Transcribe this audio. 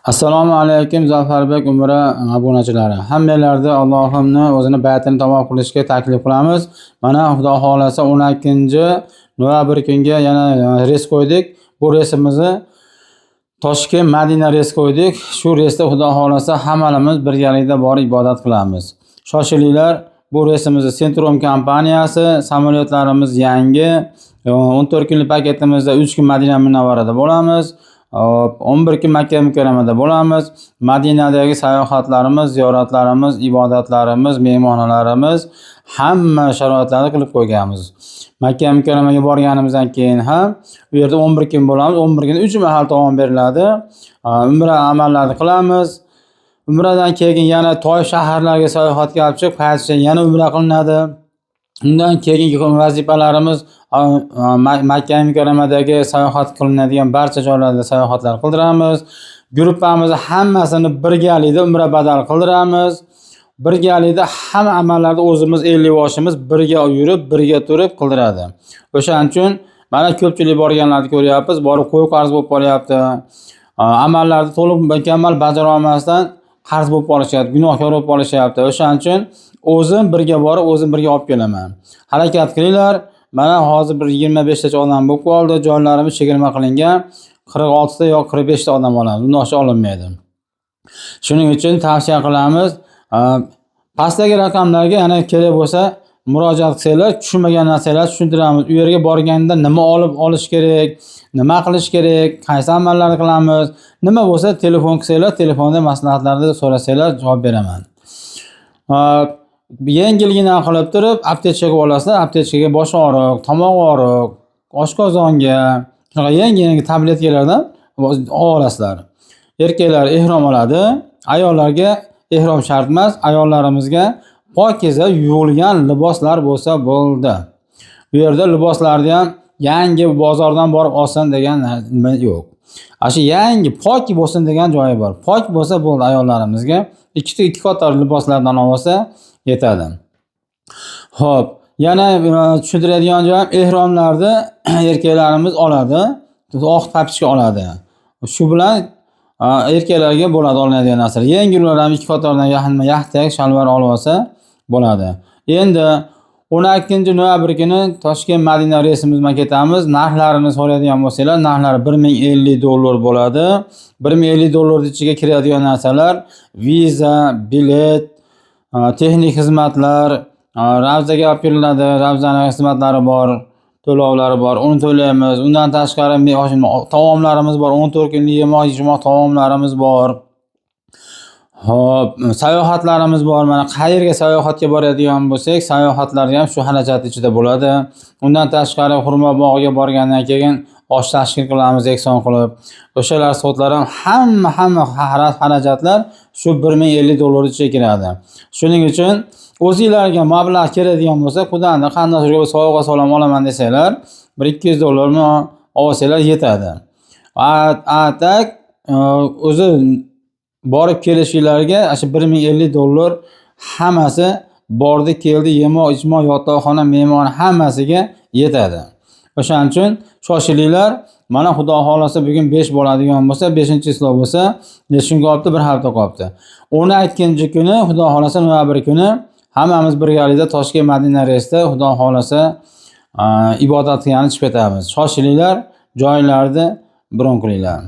Assalomu alaykum, Zafarbek Umra obunachilari. Hammanglarni Allohimni o'zini baytini tavof qilishga taklif qilamiz. Mana, Xudo xohlasa, 12 noyabr kunga yana reys qo'ydik. Bu reysimizni Toshkent – Madina reys qo'ydik. Shu reysda, Xudo xohlasa, hammalamiz birgalikda borib ibodat qilamiz. Shoshilinglar, bu reysimizni Centrum kompaniyasi, samolyotlarimiz yangi. 14 kunlik paketimizda 3 kun Madina Munavvarada bo'lamiz. Hop, 11 kun Makka Mukarramada bo'lamiz. Madinadagi sayohatlarimiz, ziyoratlarimiz, ibodatlarimiz, mehmonxonalarimiz, hamma sharoitlarni qilib qo'yganmiz. Makka Mukarramaga borganimizdan keyin ham u yerda 11 kun bo'lamiz. 11 kunda 3 mahal taom beriladi. Umra amallarini qilamiz. Umradan keyin yana Toif shaharlariga sayohatga olib chiqib, qaytishda yana umra qilinadi. Undan keyingi vazifalarimiz Makka Mukarramadagi sayohat qilinadigan barcha joylarda sayohatlar qildiramiz. Gruppamizni hammasini birgalikda umra badal qildiramiz. Birgalikda hamma amallarni o'zimiz ellikboshimiz birga yurib, birga turib qildiradi. O'shaning uchun mana ko'pchilik borganlarni ko'ryapmiz, borib qo'y qarz bo'lib qolyapti. Amallarni to'liq mukammal bajara olmasdan qarz bo'lib qolishyapti, gunohkor bo'lib qolishyapti. O'shaning uchun o'zim birga borib, o'zim birga olib kelaman. Harakat qilinglar. Mana hozir bir 25 tacha odam bo'lib qoldi. Joylarimiz chegirma qilingan. 46 ta yo 45 ta odam olamiz. Bundan oshiq olinmaydi. Shuning uchun tavsiya qilamiz. Pastdagi raqamlarga yana kerak bo'lsa murojaat qilsanglar, tushunmagan narsalarni tushuntiramiz. U yerga borganda nima olib olish kerak, nima qilish kerak, qaysi amallarni qilamiz, nima bo'lsa telefon qilsanglar, telefonda maslahatlarni so'rasanglar, javob beraman. Yengilgina qilib turib aptechkaga olasizlar. Aptechkaga bosh og'riq, tomoq og'riq, oshqozonga shunaqa yangi yangi tabletkalardan olasizlar. Erkaklar ehrom oladi, ayollarga ehrom shart emas. Ayollarimizga pokiza yuvilgan liboslar bo'lsa bo'ldi. Bu yerda liboslarni ham yangi bozordan borib olsin degan nima yo'q. Ana shu yangi pok bo'lsin degan joyi bor. Pok bo'lsa bo'ldi, ayollarimizga ikkita ikki qator liboslardan olsa yetadi. Xo'p, yana tushuntiradigan joyim, ehromlarni erkaklarimiz oladi, oq tapichka oladi. Shu bilan erkaklarga bo'ladi olinadigan narsalar. Yengillar ham ikki qatordan yaxtak shalvar olib olsa bo'ladi. Endi 12 noyabr kuni Toshkent – Madina reysimiz bilan ketamiz. Narxlarini so'raydigan bo'lsanglar, narxlari 1050 dollar bo'ladi. 1050 dollar ichiga kiradigan narsalar: viza, bilet, texnik xizmatlar, ravzaga olib kelinadi, ravzani xizmatlari bor, to'lovlari bor, uni to'laymiz. Undan tashqari taomlarimiz bor, 14 kunlik yemoq ichmoq taomlarimiz bor. Xo'p, sayohatlarimiz bor. Mana qayerga sayohatga boradigan bo'lsak, sayohatlar ham shu xarajat ichida bo'ladi. Undan tashqari xurmo bog'iga borgandan keyin osh tashkil qilamiz ehson qilib. O'shalar sotlar ham, hamma xarajatlar shu 1050 dollar ichiga kiradi. Shuning uchun o'zinglarga mablag' keladigan bo'lsa, qudani qarindoshlarga sovg'a salom olaman desanglar, bir 200 dollarni olsanglar yetadi. A так o'zi borib kelishinglarga shu 1050 dollar hammasi bordi keldi, yemoq ichmoq, yotoqxona, mehmon, hammasiga yetadi. O'shaning uchun shoshilinglar. Mana, Xudo xohlasa, bugun 5 bo'ladigan bo'lsa, 5-число bo'lsa, necha kun qolibdi? Bir hafta qolibdi. 12 kuni, Xudo xohlasa, noyabr kuni hammamiz birgalikda Toshkent – Madina reysida, Xudo xohlasa, ibodat qilgani chiqib ketamiz. Shoshilinglar, joylarni bron qilinglar.